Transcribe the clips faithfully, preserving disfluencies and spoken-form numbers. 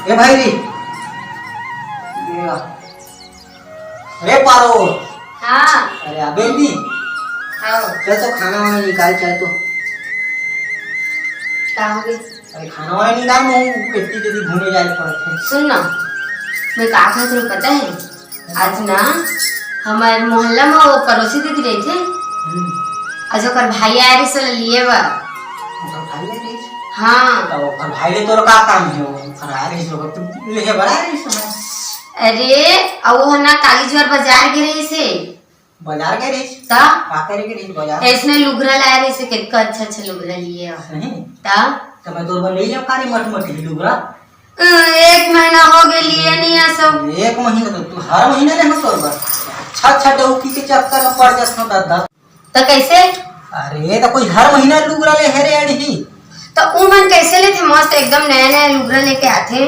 ए भाई रे, ए आ। अरे पारो। हाँ। अरे अबे नी। हाँ। चल तो खाना वाना निकाल, चल तो। का हो गया? अरे खाना वाना निकाल, मैं इतनी जल्दी घूमे जाए पड़त है। सुन ना, मैं का कहत हूँ पता है? आज ना हमारे मोहल्ला में वो पड़ोसी दीदी रही थे। हम्म। आज ओकर भाई आए रही से लिए बा। ओकर भाई आए रही? हाँ। तो ओकर भाई ले तोर का काम है? ओकर आए रही से, ओकर तू ले बड़ा रही से। अरे, अब वो ना काली जुआर बाजार गे रही से। बाजार गे रही से? ता? का करे गे रही से बाजार? इसने लुगरा लाए रही से, कितना अच्छा अच्छा लुगरा लिए बा। सही? ता? तो मैं तोर बर ले जाऊँ का रे मट मट लुगरा? अ, एक महीना हो गए लिए नहीं है सब। एक महीना तो तू हर महीना ले हो तोर बर। अच्छा अच्छा डौकी के चक्कर में पड़ जात हो दादा। तो कैसे? अरे तो कोई हर महीना लुगरा ले है रे अड़ही। तो उ मन कैसे लेथे? मस्त एकदम नया नया लुगरा लेके आथे।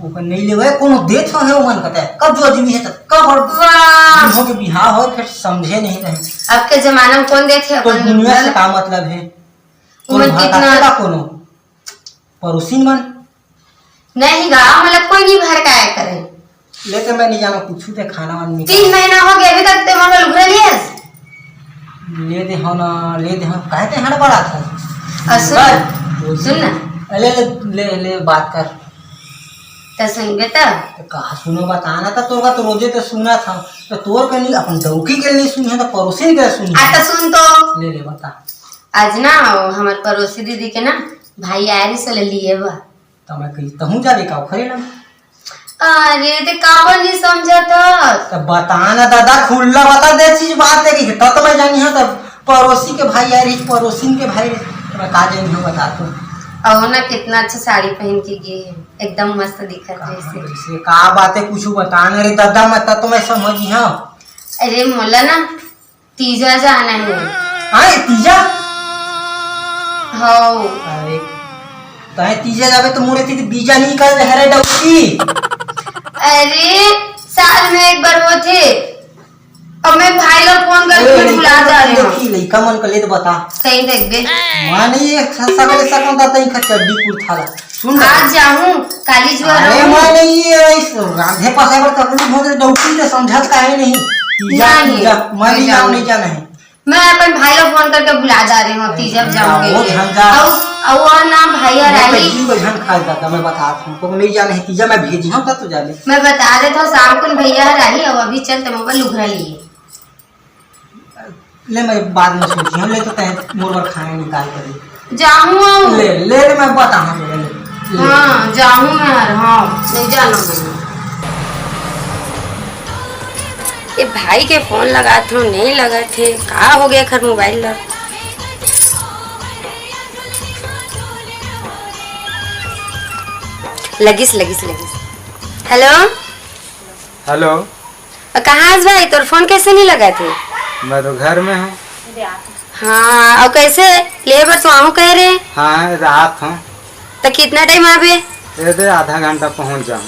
ओकर नहीं लेवे कोनो देत हो है ओमन कते। कब जो आदमी है तो कब और वाह। हो के बिहाव हो फिर समझे नहीं रहे। अब के जमाना में कौन देथे तो अपन दुनिया लुगरा? से का मतलब है? ओमन कोई कितना भड़काथे का कोनो? पड़ोसिन मन? नहीं गा, मतलब कोई नहीं भड़काया करे। लेके मैं नहीं जाना कुछ ते खाना वाना निकाल। तीन महीना हो गया, अभी तक ते मोर लुगरा लिए हस? ले दे हो ना, ले दे हो, काहे ते हड़बड़ा था? और सुन, बस। सुन ना। ले, ले, ले, ले, बात कर। तो सुन बेटा। तो कहा सुनो, बताना था, तोर का तो रोजे तो सुना था, तो तोर के नहीं, अपन डौकी के नहीं सुनी है, तो पड़ोसी के सुनी आ, है। तो सुन तो। ले, ले, बता। आज ना, हमार पड़ोसी दीदी के ना, भाई आए रही से ले लिए बा। त मैं कही, "तहूँ जाबे का ओखरे लंग?" अरे, ते काबर नहीं समझत हस? त बता ना दादा, खुल्ला बता दे चीज बात है कि तब तो मैं जानी हूँ, तब पड़ोसी के भाई आए रही, पड़ोसिन के भाई रही, त मैं का जानी हूँ, बता तू। अहो ना, कितना अच्छा साड़ी पहन के गए है, एकदम मस्त दिखत कहाँ रहे से। कैसे, का बात है, कुछ बता ना रे दादा, मैं तब तो मैं समझी हूँ। अरे मोला ना, तीजा जाना है। हाँ, ये तीजा? हाँ। अरे, तैं तीजा जाबे तो मोरे तीर बीजा निकल रहे रे डौकी। अरे, साल में एक बार होथे। अब मैं भाई ला फोन करके ए, मैं लइका बुला मन जा के रहे हो। देखी, लइका मन के ले तो बता। सही देख बे। माँ नहीं, ये स-, सकले सकम का तई खा चड्डी कुर्ता ला। सुन ना। आज जाहूँ, काली जुआर अरे रहूँ। माँ नहीं, ये इस रांधे पकाए बर तकलीफ होथे, डौकी के समझत काहे नहीं? तीजा, नहीं, तीजा, माँ नहीं नहीं जाओ, जाऊँ। नहीं जाना है। मैं अपन भाई ला फोन करके बुला जा रहे हूँ, तीजा जाऊंगी। वो ध्यान जा। अउ, अउ और ना भाई मैं राही। तो जीव का ध्यान खा जाता, मैं बता रहा हूँ, तो नहीं जाना है, तीजा मैं भेजी हूँ, तब तो जाने। मैं बता देत हूँ, शाम को भैया राही, अब अभी चल, तुम अपन लुगरा लिए। ले, मैं बाद में सोची हूँ, ले तो तय मोर बर खाना निकाल कर ले। जाहूँ, आऊँ। ले, ले, ले, मैं बताहूँ, ले, ले, ले। हाँ, जाहूँ मैं हर, हाँ, नहीं जाना मैं। ये भाई के फोन लगात हूँ, नहीं लगत हे, का हो गया खर मोबाइल ला? लगिस, लगिस, लगिस। हेलो? हेलो। अ, कहाँ हस भाई? तोर फोन कैसे नहीं लगत हे? मैं तो घर में हूँ। हाँ, अउ कैसे? ले बर तो आहूँ कह रहे। हाँ, रात हूँ। तो कितना टाइम आबे? ये दे, आधा घंटा पहुँच जाऊँ।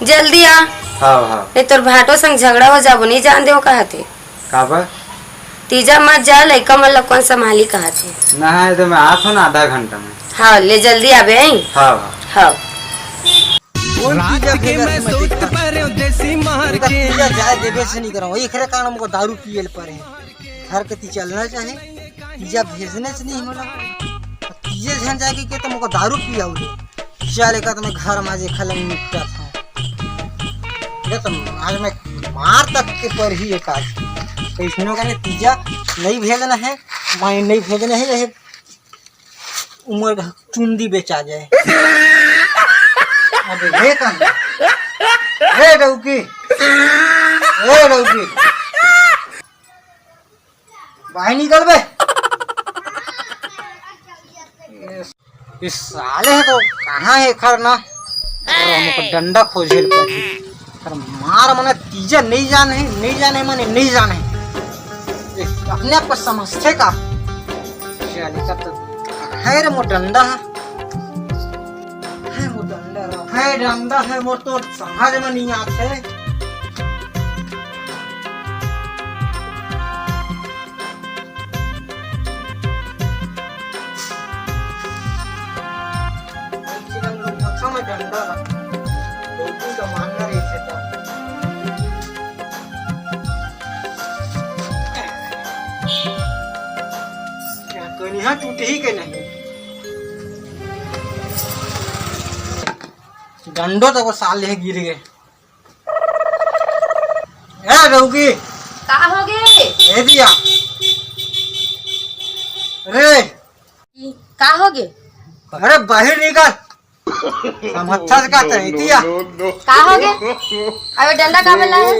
जल्दी आ। हाँ, हाँ। नहीं, तोर भाटो संग झगड़ा हो जाबो, नहीं जान दे वो कहत हे। काबर? तीजा मत जा, लइका मन ला कौन संभाली कहत हे। नहीं, तो मैं आत हूँ ना आधा घंटा में। हाँ, ले जल्दी आबे, हैं? हाँ, हाँ। हाँ। कौन रात तीजा के भेजा मैं तुमने सोच देखा? पा रहे हूँ देसी मार उनका के। तीजा जाए देबे से नहीं करो, एकरे कारण हमको दारू पिए ल पड़े। घर के ती चलना चाहे, तीजा भेजने से नहीं होला। तीजे झन जाके के तुमको दारू पियाऊ ले। चल, एका तो मैं घर में आज खलम निपटा था। ये तो आज मैं मार तक के पर ही एक आज। कैसनो करे तीजा नहीं भेजना है, माई नहीं भेजना है, ये उम्र का चुंदी बेचा जाए। अबे, हे कान। हे डौकी। हे डौकी। बाहर निकल बे। इस साले है तो कहाँ है खर ना? अरे, हमको डंडा खोजे ल पड़ी। अरे, मार मने तीजा नहीं जाने, नहीं जाने मने नहीं जाने। ये अपने आप को समझते का? साले का तो है रे, मो डंडा है। है मो डंडा है, डंडा है, मो तो समझ में नहीं आते। डंडा ला। डौकी का मांगना रहिथे त। कनिहा टूटही के नहीं। डंडो तको साले गिर गे। ए डौकी। का हो गे? ए दिया। रे। का हो गे? अरे बाहिर निकल। समस्या से का तैतिया। का हो गे? अबे डंडा का बेला है?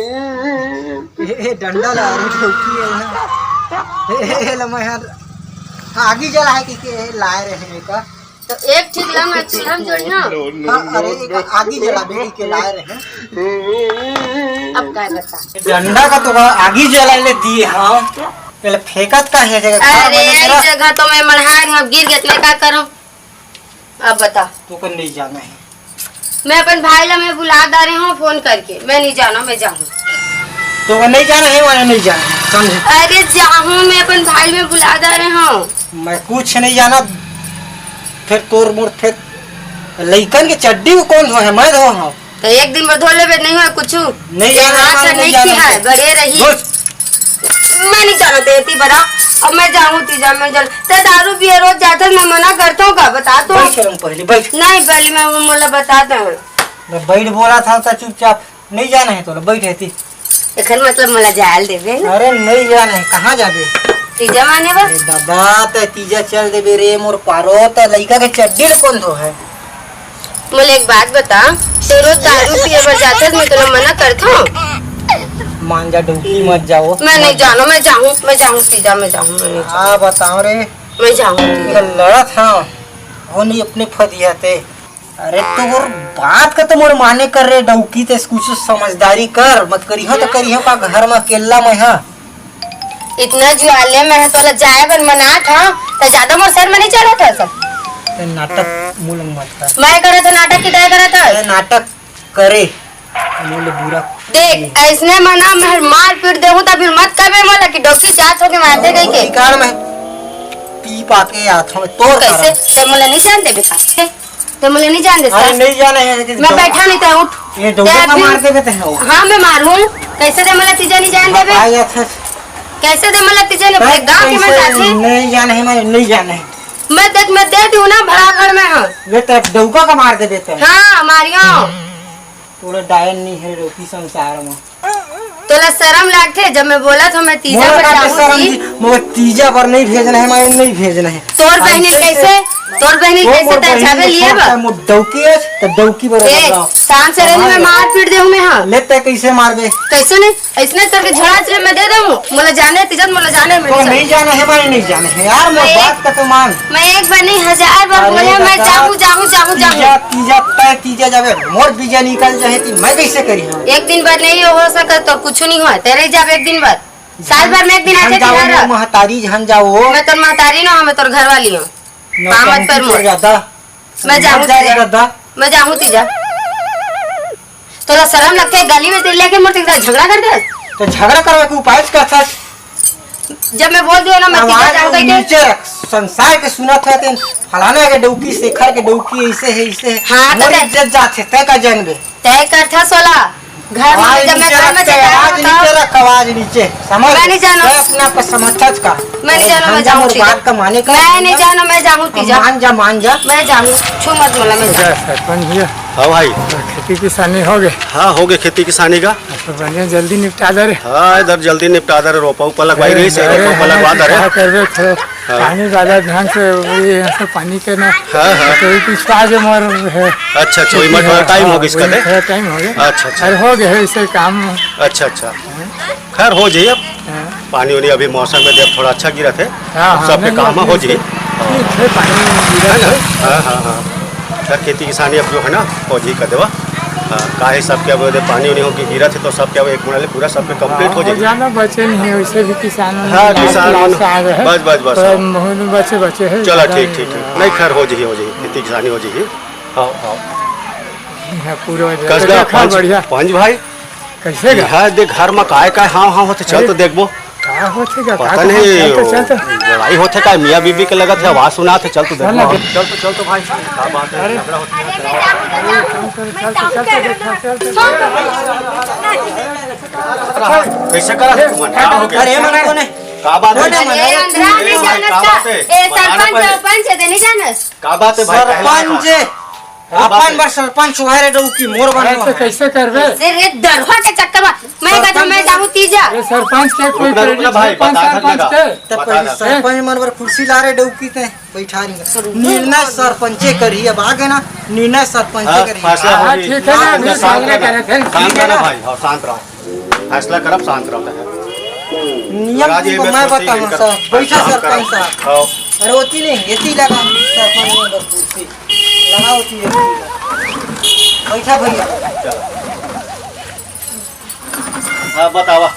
ए, ए, डंडा ला, अरे डौकी है ना। ए, ए, ए, ला मैं यार आगी जला है कि के लाए रहे का? तो एक ठीक ला मैं चूल्हा में जोड़ी ना। हाँ, अरे एक आगी जला बेटी के लाए रहे। अब का बता? डंडा का तो आगी जला ले दिए हाँ। पहले फेंकत का है जगह खा अरे, मैंने यही जरा जगह तो मैं मढ़ा रही हूँ, गिर गए, मैं का करूँ? अब बता। तोके नहीं जाना है। मैं अपन भाई ला मैं बुला डारे हूँ फोन करके, मैं नहीं जाना, मैं जाऊँ। तोके नहीं जाना है, माने नहीं जाना है, समझे? अरे जाऊँ, मैं अपन भाई में बुला डारे हूँ। मैं कुछ नहीं जाना। फिर तोर मोर फिर लइकन के चड्डी को कौन धोए? मैं धो हूँ। तो एक दिन में धो लेबे, नहीं हुआ कुछ। नहीं ये जाना है, हाथ माने से नहीं नहीं जाना किया है, है। बड़े रही। बस। मैं नहीं जाना तेती बड़ा। अब मैं जाऊँ तीजा, मैं जाऊँ। ते दारू पिए रोज जाते, मैं मना करता हूँ का? बता तो। बैठ शर्म पहले, बैठ। नहीं, पहले मैं वो मोला बताता हूँ। मैं बैठ बोला था तो चुपचाप नहीं जाना है तो बैठ रहती। एखर मतलब मोला जायल देबे ना? अरे नहीं जाना है, कहाँ जाबे? तीजा माने बा? अरे दादा, ते तीजा चल देबे रे मोर पारो, ते लइका के चड्डी ल कौन धो है? मोला एक बात बता, ते रोज दारू पिए बर जाथस, मैं तोला मना करथों? मान जा डौकी, मत जाओ। मैं नहीं जानो, मैं जाऊँ, मैं जाऊँ, तीजा, मैं जाऊँ, मैं नहीं जाऊँ। हाँ, बताओ रे। मैं जाऊँ, तीजा। लड़त हाँ, वो नहीं अपने फदिया ते। अरे तो मोर बात का तो मोर माने कर रे डौकी, ते कुछ समझदारी कर, मत करिहो तो करिहो का घर में अकेला में हा। इतना जुआले में है, तोला जाए बर मनात हंव, त ज्यादा मोर सर में नहीं चढ़त है सब। ते नाटक मुलंग मत कर। मैं करत हंव नाटक कि तैं करत हस? ते नाटक करे, मोले बुरा देख, ऐसने में ना मैं मार पीट देहूं, त फिर मत कबे मोला कि डौकी जात हो के मार दे गई के। टिकाण में पी पा के आत हंव, तोर कैसे? कारण। ते मोला नहीं जान देबे का? ते मोला नहीं जान दे अरे सास। नहीं जाना है, लेकिन मैं डौका बैठा नहीं, तै उठ। ये डौका तै का फिर मार देबे तै हो। हाँ, मैं मारूं। कैसे ते मोला तीजा नहीं जान देबे? भाई, अच्छा। कैसे ते मोला तीजा नहीं, पूरे गांव के मैं कैसे जाथे। नहीं जाना है, मैं नहीं जाना है। मैं देख, मैं दे दूं ना, भरागढ़ में हूँ। ये तो डौका का मार देबे तै। हाँ, मारियो। तोला डायन नहीं है रोटी संसार में। तोला शरम लागथे जब मैं बोलत हंव मैं तीजा मोला बर का जाहूं शरम जी? जी, मोला तीजा बर नहीं भेजना है, मैं नहीं भेजना है। तोर बहिनी कैसे, तोर बहिनी वो कैसे मोर तै बहिनी जाबे के लिए छोड़ बा? के मोर डौकी है, तो डौकी बर ए, बताओ। शाम से रहने में मार पीट देहूं मैं, हाँ। ले तै कैसे मारबे? कैसे नहीं? ऐसने करके झोला से मैं दे दूं। मोला जाने तीजा, मोला जाने में तो नहीं जाना है, मैं नहीं जाना है यार, मोर मैं बात का तो मान। मैं एक बार नहीं, हजार बार अरे बोले, मैं दादा, जाहूं, जाहूं, जाहूं, जाहूं। तीजा, तीजा, तै तीजा जाबे, मोर बीजा निकल जाए, ती मैं कैसे करी हूँ? एक दिन बर नहीं हो सकत, तो कुछ नहीं हो, तेरे जाबे एक दिन बर। साल भर में एक दिन आथे तिहार। महतारी झन जाओ। मैं तोर महतारी ना हूँ, मैं तोर घर वाली हूँ। काम मत कर मोर। दादा। मैं जाहूं तीजा। दादा। मैं जाहूं तीजा। तोला शरम लगथे, गली में तेरे लेके मोर तेरे साथ झगड़ा कर दे। तो झगड़ा करवा के उपाय का था? जब मैं बोल दियो ना, मैं तीजा आवाज जाऊं कह के। नीचे रख, संसार के सुनत है तेन, फलाना के डौकी, शेखर के डौकी, ऐसे है, ऐसे है। हाँ, तो मोर इज्जत जात है, तय का जानबे। तय कर था सोला। घर में आवाज जब मैं नीचे घर में रख, से बाहर आवाज होता हूँ, नीचे रख, आवाज नीचे। समझ? मैं नहीं जाना। मैं अपने आप को समझता का। मैं नहीं जाना, मैं जाऊँ मोर तीजा। बात का माने का। मैं नहीं जाना, मैं जाऊँ तीजा। मान जा, मान जा। मैं जाऊँ, छू मत बोला, मैं जाऊँ। सरपंच भैया। हाँ भाई। खेती किसानी हो गए? हाँ, हो गए खेती किसानी का। तो बढ़िया, जल्दी निपटा दे रे। हाँ, इधर जल्दी निपटा दे रे, रोपा उपा लगवाई रही से, अरे, रोपा उपा लगवा दे रे। क्या करबे, थोड़ा हाँ। पानी ज्यादा ध्यान से, ये यहाँ से पानी के ना, हाँ, हाँ। तो ये पिछवा जे मोर है। अच्छा, अच्छा, वही में थोड़ा टाइम हो गया इसका, वही दे? थोड़ा टाइम हो गया। अच्छा, अच्छा। अरे, हो गया है इसे काम। अच्छा, अच्छा। खैर, हो जाइए अब। हाँ। पानी उनी अभी मौसम में जब थोड़ा अच्छा गिरा थे, हाँ, अब हाँ, सबके नहीं, काम अभी हो जाइए। ठीक है, पानी गिरा है ना? था। हाँ, हाँ, हाँ। खैर, खेती किसानी अब जो है ना, हो जाइए कर देवा। हाँ, काहे सबके अब उधर पानी उनी होके गिरा थे, तो सबके अब एक मुड़ा ले पूरा सबके complete हो हाँ, जाइए। ज्यादा बचे नहीं है, वैसे भी किसान हाँ, किसान आ गए हैं। बस, बस, बस, तो हाँ। बहुत बचे, बचे हैं, चलो, ज्यादा ठीक, नहीं ठीक, है। ठीक। नहीं, खैर, हो जाइए, हो जाइए, खेती किसानी हो जाइए। हाँ, हाँ। हाँ, पूरा हो जाए। कस तो गा, देखा, पाँच, बढ़िया। पाँच भाई। कैसे गा? हाँ, देख, घर में काय, काय, हाँ, हाँ, होते, चल अरे। तो देखबो। का होथे गा? का पता नहीं, चल तो, चल तो। लड़ाई होथे का? मियाँ बीबी के लगत हे, आवाज सुनात हे। चल तो चल देख ना। चल तो, चल तो भाई, का बात है? अरे, झगड़ा होथे? अरे, चल तो, चल तो, चल तो, चल तो, चल तो। कैसे करा? का हो गया? अरे, मन कोन है? का बात है? कोन है मन? अरे, अंदर नहीं ए भाई, जानत का का? बात है? ए, बता ना सरपंच, पहले। सरपंच है, ते नहीं जानस? का बात है भाई? पहला सरपंच का? है। का बात अपन है? बर सरपंच हुआ रे डौकी, मोर बर अरे, तो हुआ। कैसे करबे? अरे रे, दरवा के चक्कर में मैं कहता, मैं जाऊँ तीजा। अरे, सरपंच के कोई रुकना, रुकना credit भाई, है, पंच बता सरपंच सकता। के? तो बता पहले सकता। सरपंच मन बर कुर्सी ला रे डौकी ते, बैठा रही। निर्णय सरपंचे करही, अब आगे ना, निर्णय सरपंचे हाँ, करही। फैसला हाँ, होगी। ठीक है ना, अभी शांत फैसला रहना। करे थे। शांत ठीक है रहना ना? भाई, हाँ, शांत रहो। फैसला करब, शांत रहो। नियम राजी को में मैं सोची बताऊँ इनकर सब। बैठा सरपंच साहब। हाँ। अरे, होती नहीं, ऐसी लगा सरपंच में बस कुर्सी। लगा होती है। बैठा भैया। चलो। हाँ, बतावा,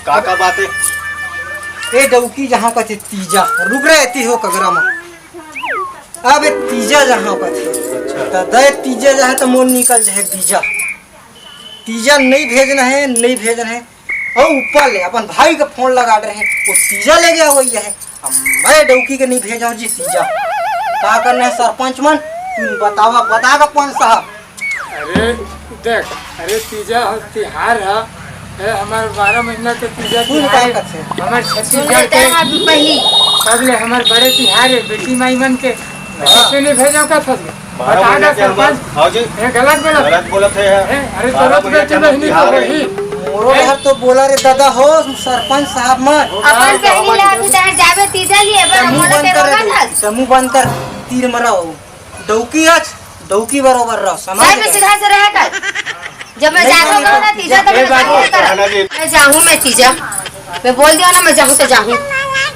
का, का बात है? ए डौकी जहाँ का थे तीजा, रुक रहे ती हो कगरा में। अब ए तीजा जहाँ का थे, अच्छा। त दे तीजा जहाँ त मोर निकल जाए बीजा। तीजा नहीं भेजना है, नहीं भेजना है। और ऊपर ले अपन भाई का फोन लगा रहे हैं, वो तीजा ले गया वही है। अब मैं डौकी के नहीं भेजा हूँ जी तीजा। का करना है सरपंच मन, तुम बतावा, बता दो कौन साहब। अरे देख, अरे तीजा ह, तिहार ह, ए, हमार बारह महीना के तीजा सुन तिहार का है। कथे? हमार सुन छत्तीसगढ़ लेते के हैं अभी पहली। सब ले हमार बड़े तिहार है, बेटी माई मन के। हाँ। कैसे नहीं भेजो का फसले? बारह बता महीना दो के हमार सरपंच। हाँ जी। ये गलत बोलत। गलत बोलत है यार। ए, अरे तो बारह रोज महीना बेटी के हमार बहनी तो तिहार है। वही। मोरो घर तो बोला रे दादा हो, सरपंच साहब मन। अपन पहली लाख उधार जाबे तीजा लिए, बड़ा समूह मोला बंद ते कर रोगा रे, था। समूह बंद कर, तीर मराओ। डौकी आज, डौकी बरोबर रहो, समझ सर, मैं गए? सीधा से रहे कर। जब मैं नहीं, जाता नहीं, हूँ ना, तीजा तो ये मैं बात जाता हूँ। है ना जी। मैं जाऊँ, मैं तीजा। मैं बोल दिया ना, मैं जाऊँ तो जाऊँ।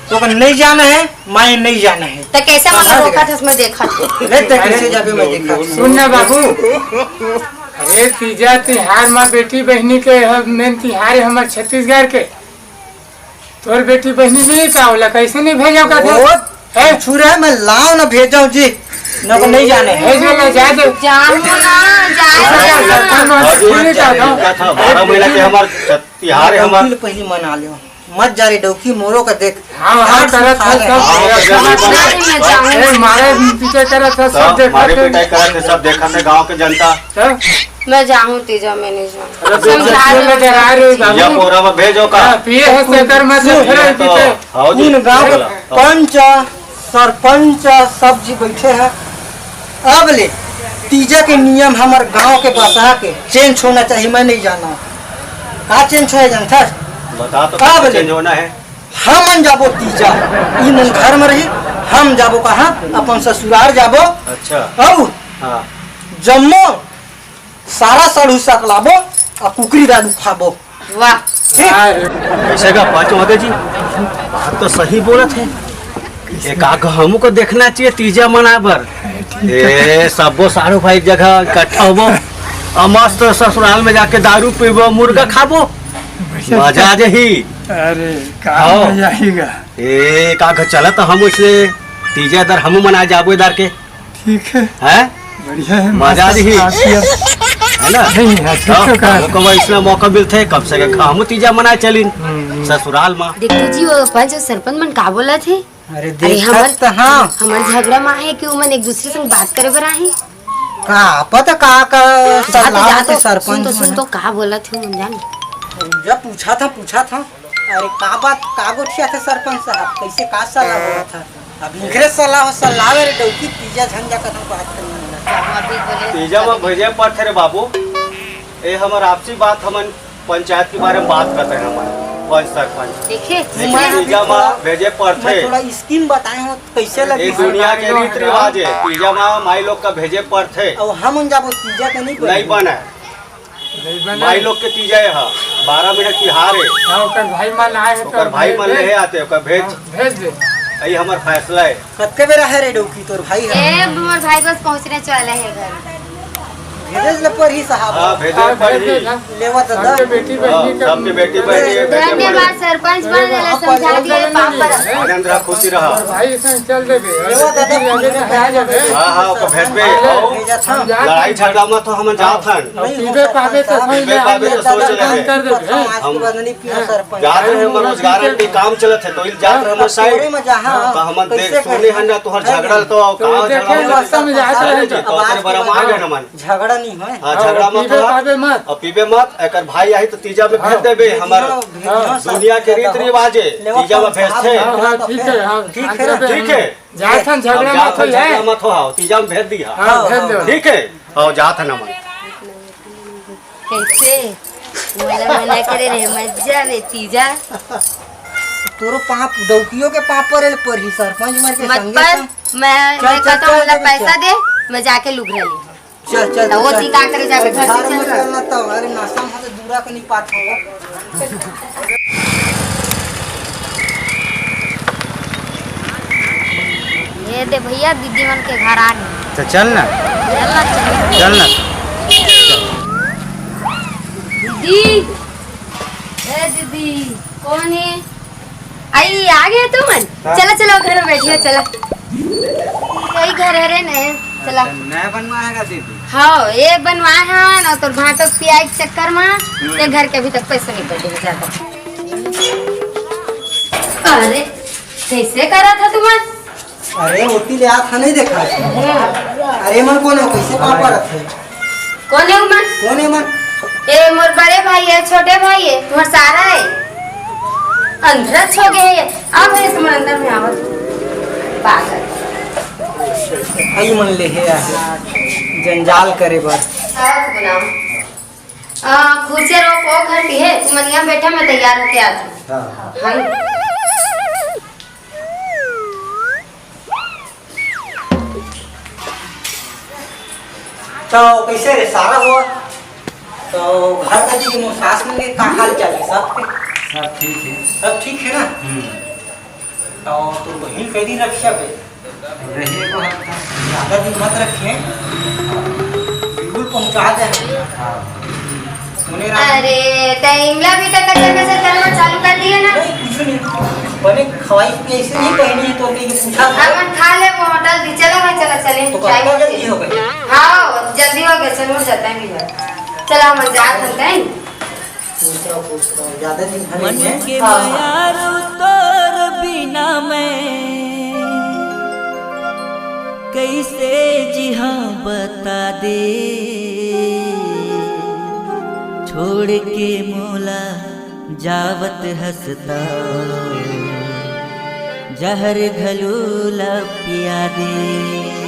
तो अगर नहीं जाना है, मैं नहीं जाना है। तो कैसे मन समझ रोका गए? था, मैं देखा था। ले देख, कैसे जाबे, मैं देखा। सुन ना बाबू, अरे तीजा तिहार माँ बेटी बहनी के ह-, मेन तिहार है हमारे छत्तीसगढ़ के। तोर बेटी बहनी नहीं का होला, कैसे नहीं भेजो का था? ओ, हैं? छुरा, मैं लाओ ना भेजो जी, न को नहीं जाने। भेज वाला जा दे। जाओ ना, जाओ ना। हाँ जी, हाँ जी, का था? बारह महीना के हमार तिहार है हमार। बिल्कुल पहली मना लियो। मत जा रे डौकी, मोरो का देख। हाँ, हाँ, हाथ करत उठा है ले। सब। हाँ, हाँ, नहीं, मैं जाऊँ। ए, मारे पीछे करत है, सब तो देखत मारे है। पिटाई करत है, सब देखत है गाँव के जनता। तो? मैं जाऊँ तीजा, मैं नहीं जाऊँ। अरे, समझा बेटा, दो। ये डरा रहे बाबू। या पोरा में भेजो का? हाँ, पिए है, सेकर में से सुन, फिर ये तो पीते। आओ जी, उन गाँव के बोला। पंच, सरपंच, सब जी बैठे हैं। अब ले, तीजा के नियम हमार गांव के बसा के change होना चाहिए, मैं नहीं जाना। का change होए जानथस? बता तो, अब ले, change होना है। हमन जाबो तीजा, ई मन घर में रही, हम जाबो कहाँ? अपन ससुराल जाबो। अच्छा। अउ हाँ। जम्मो सारा सड़ू सकलाबो, आ कुकरी दारू खाबो। वाह। ठीक? कैसे का पाँच वादे जी? बात तो सही बोलत है। एक आग हमू को देखना चाहिए तीजा मनाए बर। ए, सबो साढ़ू भाई एक जगह इकट्ठा होबो। आ मस्त ससुराल में जाके दारू पीबो, मुर्गा खाबो। मजा आ जाही। अरे, का हाँ। मजा आएगा। ए, का घर चला तो हम उसने तीजा दर हमू मनाए जाबो इधर के। ठीक है। हैं? बढ़िया है, मजा आ मस्त रही। खासियत। है ना? नहीं, हाँ, ठीक हाँ, तो कहा। हमको वह इसमें मौका मिलते है, कम से कम हमू तीजा मनाए चलिन। हम्म, हम्म। ससुराल में। देखो जी, वो पंच और सरपंच मन का बोला थे? अरे, अरे, देखत हमर, त हाँ। हमर झगड़ा में आहे कि उमन एक दूसरे संग बात करे बर आहे। का पता का, का जा तो, सलाह जा के तो, सरपंच सुन तो, सुन मन। तो, का बोलत हे, मन जान। जब पूछा था, पूछा था। अरे, का बात, का गोठिया था सरपंच साहब? कैसे, का सलाह बोला था? अब इनकरे सलाह हो, सलाह रे डौकी, तीजा झंझा कथम बात करने वाला। तीजा में भेजे पड़थे रे बाबू। ए, हमर आपसी बात हमन पंचायत के बारे में बात करते हैं हमन, पंच सरपंच। देखिए, लेकिन मैं अभी तीजा में थोड़ा, भेजे पड़थे। मैं थोड़ा scheme बताए हूँ, कैसे लगी ये दुनिया के रीत रिवाज है, तीजा में माई लोग का भेजे पड़थे। अब हम उन जाबो तीजा के नहीं नहीं बने। बने। नहीं बने। माई लोग के तीजा है, हाँ, बारह महीना तिहार है। हाँ, ओकर भाई मन आए हैं ओकर तो भाई मन भेज। ले आते, ओकर भेज। हाँ, भेज दे। यही हमार फैसला है। कतके बेरा है रे डौकी तोर भाई है? ए, मोर भाई बस पहुँचने वाला है घर। भेजे ल परही साहब। हाँ, भेजे हाँ, पड़ही। भेज देना। लेवा दादा। सबके बेटी हाँ, बहनी का सबके बेटी बहनी है, भेजे पड़ही। धन्यवाद सरपंच बने ले समझा दिए, पापा। आनंद रहा, खुशी रहा। भाई इसन चल देबे। लेवा दादा, अभी अभी तो आ जाबे। हाँ, हाँ, ओकर भेजबे। हाँ, आओ। भेजत हम। लड़ाई झगड़ा मत हो, हमन जात हन। नहीं पीबे हो पाबे तो सकता। समझ पीबे में आ पाबे जाए, तो सोच दादा लेबे। बंद कर देबे। हम आज के हम बाद नहीं पियो सरपंच। जात रहे, हमर रोजगार के काम चलत है, तो इल जात रहे, हमर साइड। तोरे में जा, हाँ, तो हमन कैसे देख सुने करे? हन ना, तोहर झगड़ा तो तो का देखे झगड़ा रास्ता में जात रहे तो। तो तेरे बड़ा मार गए ना मन। झगड़ा नहीं होय। हाँ, हाँ, झगड़ा मत पीबे हो। पाबे मत। और पीबे मत, एकर भाई आई तो तीजा में भेज हाँ। देबे। हमर हाँ, भेजियो, दुनिया के रीत रिवाज है, लेवा तीजा में कौन साहब भेजथे। हाँ, हाँ, ठीक है, हाँ, ठीक है, आंध्र पे ठीक है। जात हन, झगड़ा हम जात मत हन, होई है। झगड़ा मत हो, हाँ, तीजा में भेज दिया। हाँ, भेज दो। ठीक है, हाँ, जात हन हमन। कैसे? मोला मना करे रहे, मजा में तीजा। तोरो पाप, डौकियो के पाप परे ल परही, सरपंच मर के मत संगे पर, संग। मैं, चल, मैं चल, कहता हूँ, चल, मोला चल, पैसा चल। दे, मैं जाके लुगरा ले। चल, चल, तो वो चल। चीता करे जाके घर से घर चल में रहा। चलना तो, अरे, नशा में तो दूरा के नहीं पात हो। ये दे भैया, दीदी मन के घर आ गए। तो चल ना। चल ना, चल। चल ना। दीदी, ए दीदी, कौन है? आई, आ गए तुमन? हाँ। चला, चला, घर में बैठिए, चला। यही घर हरे ने, चला। अच्छा, नया बनवाएगा दीदी? हाँ, ये बनवाए हैं ना, तो भाटो पियाई के चक्कर में हम्म। ये घर के अभी तक पैसा नहीं पड़े ज्यादा। अरे, कैसे करा था तुमन? अरे, ओती ले आत ह, नहीं देखा? हम्म। अरे, मन कौन है, कैसे पाँव परत है? कौन है उमन? कौन है मन? ए, मोर बड़े भाई है, छोटे भाई है, तुम्हार सारा है। अंधरच हो गए है। आओ भाई, तुम अंदर में आओ। पागल। आई मन ले है यार, जंजाल करे बर। आओ, तो बनाओ। आ, खुर्सी रोक, वो घर की है, तुम यहाँ बैठा, मैं तैयार होके आती हूँ। हाँ। हाँ। तो कैसे रे सारा हुआ? तो घर का जी के मोर सास मन के का हाल चाल है? सब के? सब ठीक है। सब ठीक है ना? हम्म। तो तू बहिन कई दिन रखिया बे? रहिए को हफ्ता। ज्यादा दिन मत रखिए। बिल्कुल पहुंचा दे। हाँ। सुने रहा। अरे, ते इंगला भी तक कचर कचर करना चालू कर दिए ना। नहीं, कुछ नहीं। बने खवाई पियाई से नहीं कहनी है तो के ये पूछा था। हमन खा ले वो होटल भी। चला भाई, चला, चले। तो टाइम कब हो जल्दी गया। हो गई? हाँ, जल्दी हो गया, चलो, जाता है भी। चला, हम जा सकते हैं। पूछ रहा, पूछ रहा, ज्यादा दिन भर मन नहीं है। के हाँ, हाँ। मयार तोर बिना मैं कैसे जिहा बता दे, छोड़ के मोला जावत हसता, जहर घलो ला पिया दे।